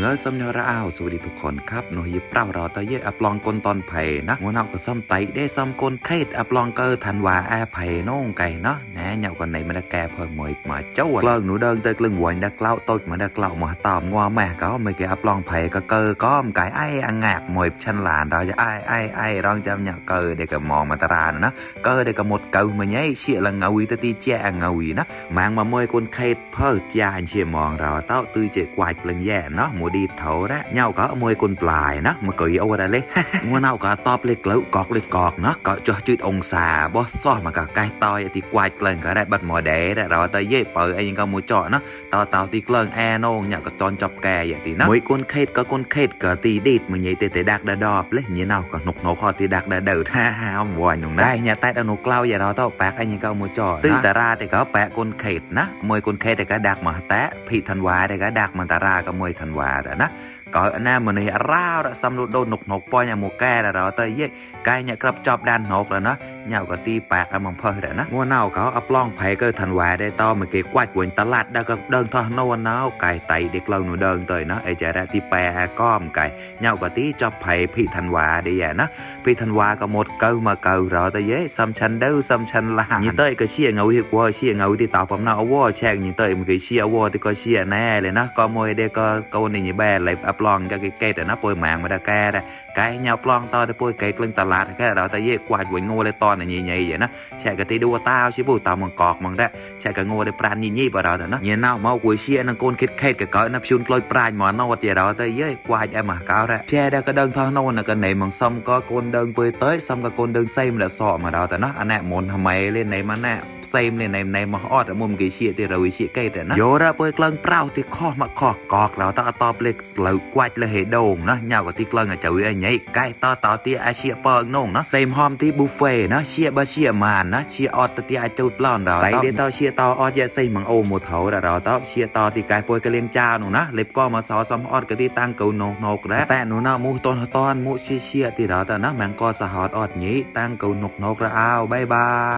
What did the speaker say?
งซ้ำเนระอ้าวสวัสดีทุกคนครับหนูยิบเปล่ารอตะเย่อัปลองกลตอนไผ่นะงัวเนาก็ซ้ำไตได้ซ้ำกลไข่อัปลองเกอทันว่าแอไผ่น้องไก่เนาะแหน่เหยากันในมันแก่พอหมวยมาเจ้าเลิกหนูเดินเตะกลึงหวยดักเล่าต้นมาดักเล่ามาตอมงัวแม่ก็ไม่แกอัปลองไผ่ก็เกอก้อมไก่ไอ้อังแงกหมวยชันหลานเราจะไอ้ร้องจำเหยาเกอเด็กก็มองมาตรานะเกอเด็กก็หมดเกอมาเนี้ยเชี่ยละเงาวิตตีแจ้งเงาวินะแมงมาเมยกลไข่เพิ่มยาเชี่ยมองเราเต้าตื้อเจ๊กวายเปล่งแย่เนาะหมูดีเถาแร่เหยาก็มวยกลปลายนะมาเกยเอาอะไรเลยงัวเน่าก็ตอบเล็กเล้ากอกเล็กกอกเนาะก็จะจืดองศาบอสซ้อมากับไก่ตอยที่กวายเกลิ่งก็ได้บัดหมอแดดเราเตยเย่เปิดไอ้ยังก็มูเจาะเนาะต่อที่เกลิ่งแอโน่เนี่ยก็ตอนจับแกอย่างที่นะมวยกลเข็ดก็กลเข็ดก็ตีดีดมันใหญ่เตะดักดอบเลยเนี่ยเน่าก็นกคอตีดักเดือดฮ่าวัวหนุ่มได้เนี่ยใต้อนุกล้าวอย่าเราเต้าแปะไอ้ยังก็มูเจาะตื้อตาราแต่ก็แปะกลเข็ดนะมวยกลเข็ดแต่ก็ดักมาแตะพี่ธันวาแต่ก็ดักมันตาราก็มวยธันวาแต่นะก็อันนั้นมันเนี่ยร่าวละซ้ำโดนนกปอยอย่างหมูแก่เราเตยเย่ไก่เนี่ยกระจอบด้านนกแล้วนะเหยาก็ตีแปะมันเพิ่มแต่นะงัวเน่าเขาอัปล่องไผ่ก็ทันวาได้ต่อมาเกี่ยวกับวนตลาดได้ก็เดินทางโน่นเน่าไก่ไตเด็กเราหนูเดินเตยนะไอจะได้ตีแปะก้อมไก่เหยาก็ตีจอบไผ่พี่ทันวาได้แย่นะพี่ทันวาก็หมดเกามาเกาเราเตยเย่ซ้ำชันเด้อซ้ำชันลานี่เตยก็เชี่ยเงาที่กว่าเชี่ยเงาที่ต่อผมเน่าวัวแช่งนี่เตยมันก็เชี่ยวัวที่ก็เชี่ยแน่เลยนะก็มวยเด็กก็โกนนี่แบนเลยอัปล่องก็เกแต่นะปวยแมงมาได้แก่ได้ไก่เหยาปลองต่อแต่ปวยไก่กลึงตลาดแค่เราเตยเย่กวาดวนงูเลยตอนนี้ใหญ่ๆอย่างนะแช่กะตีดูว่าตาชิบูตามังกอกมังได้แช่กะงูได้ปราณยี่ๆบ่เราแต่นะเนี่ยเน่าเมากุยเชียนังโกนคิดเข็ดกะเกาะนับชุนกลอยปราณหมอนวดอย่างเราแต่เย้กวาดไอ้หมาเก่าได้แช่ได้ก็เดินทางโน่นก็ไหนมังซ้ำก็โกนเดินไปเต้ยซ้ำก็โกนเดินเซมและสอบมาเราแต่นะอันนี้มนทำไมเล่นไหนมาแน่เซมในมาออดมุมกี่เชียที่เราวิเชียใกล้แต่นะโยระไปกลางเปล่าที่ข้อมาข้อกอกเราต้องตอบเล็กเรากวาดเลยเหโด่งนะเหยาก็ที่กลางจะวิ่งใหญ่ใกล้ต่อที่อาเชียเปิงน่งนะเซมหอมที่บุฟเฟ่นะเชียบะเชียมานนะเชียออดที่อาจูดปล้อนเราไปเดี๋ยวต่อเชียต่อออดยาเซมังโอโมเถาเราต้องเชียต่อที่กายป่วยกระเลียงเจ้าหนูนะเล็บก็มาสอซ้ำออดก็ที่ตั้งเกาโนกแล้วแต่หนูนะมูตอนมูเชียที่เราแต่นะแมงก็สะฮอดออดนี้ตั้งเกานกเราอ้าวบายบาย